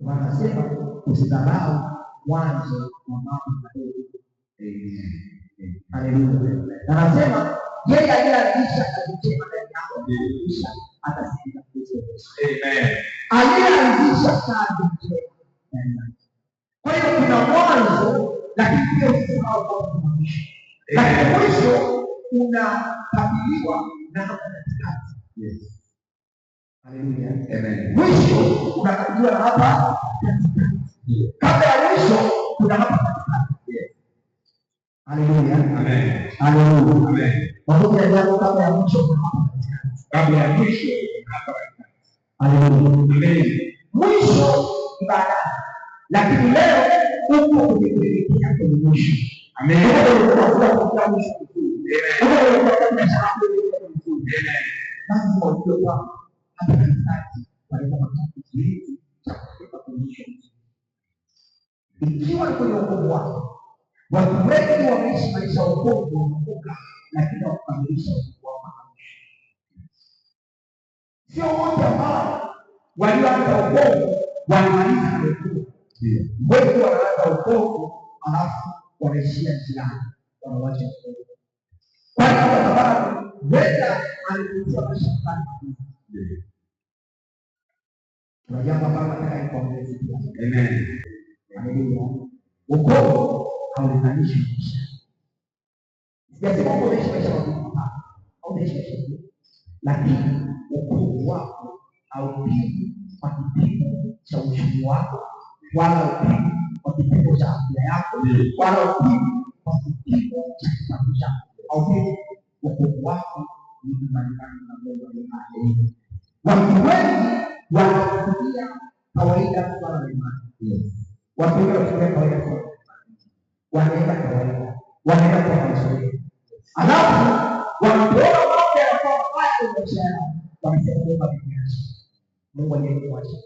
Wanasema usidharau mwanzo wa mambo madogo. Amen. Haleluya. Na anasema yeye aliyeanzisha kazi njema ndani yako kisha atasikiliza Kristo Yesu. Amen. Aliyeanzisha kazi njema ndani yako. Kwa hiyo kuna mwanzo, lakini pia usisahau kwamba kuna mwisho. Lakini mwisho unakabiliwa na hapa katikati. Yes. Haleluya. Amen. Mwisho unakabiliwa na hapa katikati. Yes. Kabla ya mwisho kuna hapa katikati. Yes. Haleluya. Amen. Haleluya. Amen. Pamoja na jambo, kabla ya mwisho kuna hapa katikati. Kabla ya mwisho hapa katikati. Haleluya. Amen. Mwisho ni baadaye, lakini leo uko kwenye kuelekea kwenye mwisho. Amen. Uko kwenye kutafuta kufika mwisho mzuri. Amen. Uko kwenye kutafuta biashara yako iwe mzuri. Amen. Lazima ujue kwamba hapa katikati wanaweza kupata kizuizi cha kufika kwenye mwisho mzuri. Ikiwa ni kwenye wokovu wako, watu wengi wameishi maisha ya wokovu, wameokoka, lakini hawakukamilisha wokovu wao mpaka mwisho. Sio wote ambao walioanza wokovu walimaliza na wokovu. Ndio. Wengi wanaanza wokovu alafu wanaishia njiani, wanawacha wokovu. Kwa hiyo, kwa sababu wenda alipitia maisha fulani magumu. Ndio. Kuna jambo ambalo nataka nikuongeze pia. Amen. Haleluya. Wokovu haulinganishi maisha. Sijasema kwamba unaishi maisha magumu, hapana. Hautaishi maisha magumu. Lakini wokovu wako haupimwi kwa kipimo cha uchumi wako, wala haupimwi kwa kipimo cha afya yako, Ndio. wala haupimwi kwa kipimo cha kipato chako. Haupimwi. Wokovu wako ni imani na Mungu aliye hai. Watu wengi wanachukulia kawaida swala la imani. Yes. Watu wengi wanachukulia kawaida swala la imani, wanaenda kawaida, wanaenda kwa mazoea, alafu wanapoona mambo yanakuwa mabaya kwenye maisha yao, wanasema Mungu ameniacha. Mungu hajakuacha.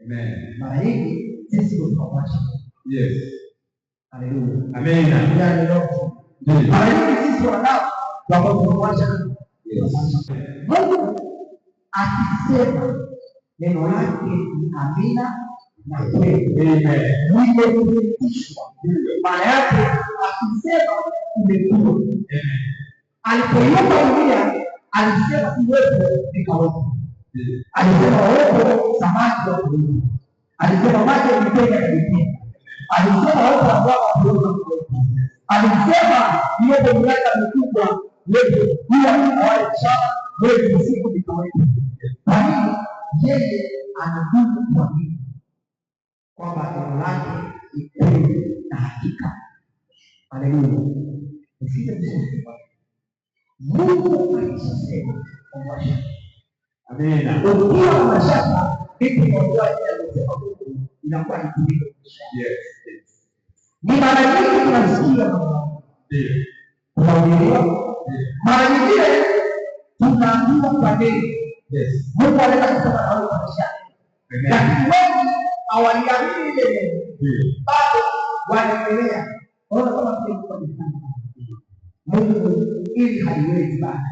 Amen. Mara nyingi sisi ndio tunamwacha Mungu. Yes. Haleluya. Amen. Yaani roho. Ndio. Mara nyingi sisi wanadamu ndio ambao tunamwacha. Yes. Mungu akisema neno lake ni amina na kweli. Amen. Limethibitishwa. Maana yake akisema imekuwa. Amen. Alipoiumba dunia alisema iwepo, ikawepo. Ndio. Alisema wawepo samaki wa kuwepo. Alisema maji yajitenge, yakajitenga. Alisema wawepo wanyama wa kuweza kuwepo. Alisema iwepo miaka mikubwa, iwepo jua awale mchana, mwezi usiku, vikawepo. Kwa nini? Yeye anadumu kuamini kwamba neno lake ni kweli na hakika. Haleluya. Nisikize vizuri. Mungu akishasema, ondoa shaka. Amen. Ukiwa na mashaka, vipi unaondoa ile aliyosema Mungu, inakuwa ni kuliko maisha. Yes. Yes. Ni mara nyingi tunasikia mambo, Ndio. tunahubiriwa, Ndio. mara nyingine tunaambiwa kwa neno. Yes. Mungu anaweza kusema na wewe kwa maisha, Amen. lakini wengi hawaliamini ile neno, Ndio. bado wanaendelea wanaona kama vile Mungu amefanya. Mungu ili haliwezi bana.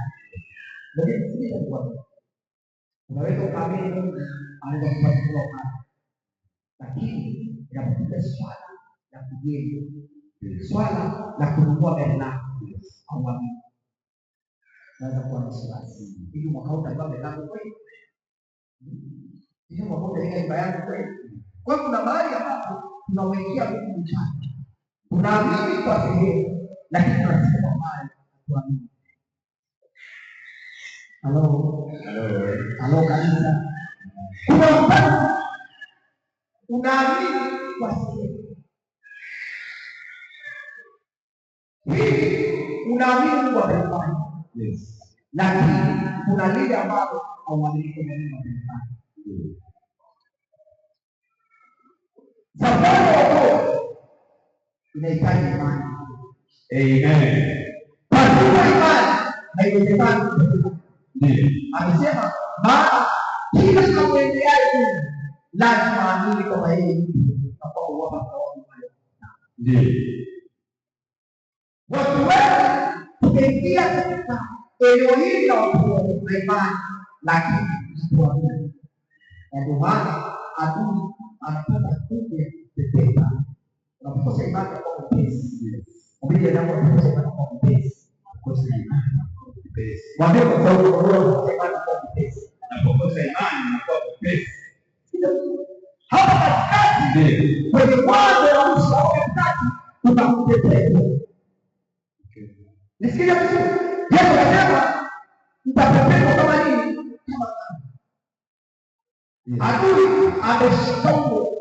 Lakini sikiliza nikwambie, unaweza ukaamini Mungu anaweza kupa ukali, lakini inapofika swala la kujenga, swala la kununua gari lako, hauamini, unaweza kuwa na wasiwasi, hivi mwaka huu utanunua gari lako kweli? Hivi mwaka huu utajenga nyumba yangu kweli? Kwa hiyo kuna mahali ambapo tunawekea Mungu mchana, tunaamini kwa sehemu, lakini tunasema mahali hatuamini. Halo, Hello. halo kanisa, kuna wakati unaamini kwa sehemu, pili unaamini Mungu ataifanya, Yes. lakini kuna lile ambalo hauamini kwamba Mungu ataifanya. Ndio. Safari ya wokovu inahitaji imani. Amen. Pasipo imani haiwezekani kuokoka. Ndio. Amesema maana kila amwendeaye Mungu lazima aamini kwamba yeye yupo na kwamba huwapa thawabu wale. Ndio. Watu wengi tumeingia katika eneo hili la wokovu na imani, lakini hatuamini, na ndio maana adui Anapata nguvu ya kupepeta. Unapokosa imani unakuwa mwepesi. Yes. Mwambie jirani yako, unapokosa imani unakuwa mwepesi. Kosa imani mwepesi. Mwambie kwa sauti, unapokosa imani unakuwa mwepesi. Unapokosa imani unakuwa mwepesi. Hapa katikati Ndiyo. kwenye mwanzo na mwisho au katikati kuna kupepetwa. Okay. Nisikie vizuri. Yesu akasema mtapepetwa kama nini? Kama ngano. Yes. Adui ameshika huo.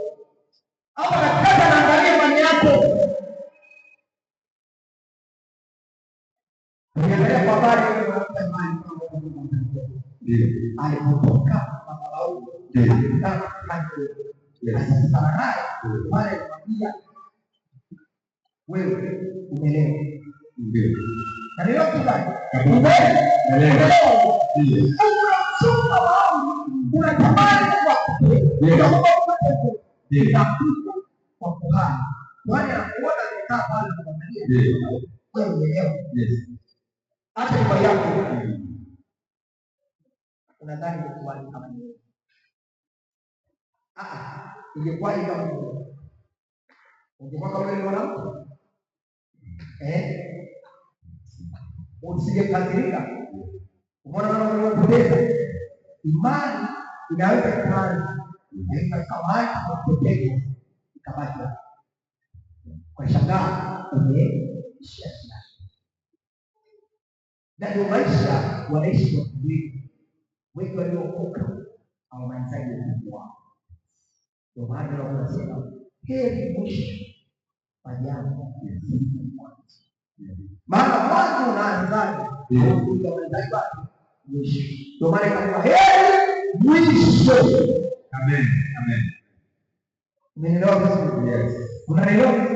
Hapa katikati anaangalia imani yako. Ukiangalia kwa mbali unaona imani kama Mungu anamjua. Ndiyo. Alipotoka madhabahuni, Ndiyo. alikutana na kuhani. Yes. Alipokutana naye, pale alimwambia, wewe umelewa. Ndiyo. Na leo kizazi, Kabisa. umelewa. Umeelewa. Umelewa. Ndiyo. Unamchunga maombi, unatamani Mungu akupe. Ndiyo. Unaomba Mungu akupe. Ndiyo. Unakuja kwa kuhani. Kuhani anakuona amekaa pale anakuangalia. Ndiyo. Wewe umeelewa. Yes. Acha nyumba yako. Mm. Unadhani ingekuwaje kama ni wewe? Ah, ingekuwaje kama ni wewe? Ungekuwa kama yule mwanamke? Eh? Usingekasirika. Umeona kama umepoteza. Imani inaweza ikaanza na ikafika mahali kupoteza ikabaki hapo. Kwa shangaa umeishia njiani. Na ndio maisha wanaishi watu wengi. Wengi waliookoka hawamalizaji wokovu wao. Ndio maana wanasema heri mwisho wa jambo kuliko mwanzo. Maana mwanzo unaanzaje? Ndiyo. Alafu utamalizaje wapi? Mwisho. Ndio maana ikaitwa heri mwisho. Amen. Amen. Umenielewa vizuri? Yes. Unanielewa vizuri?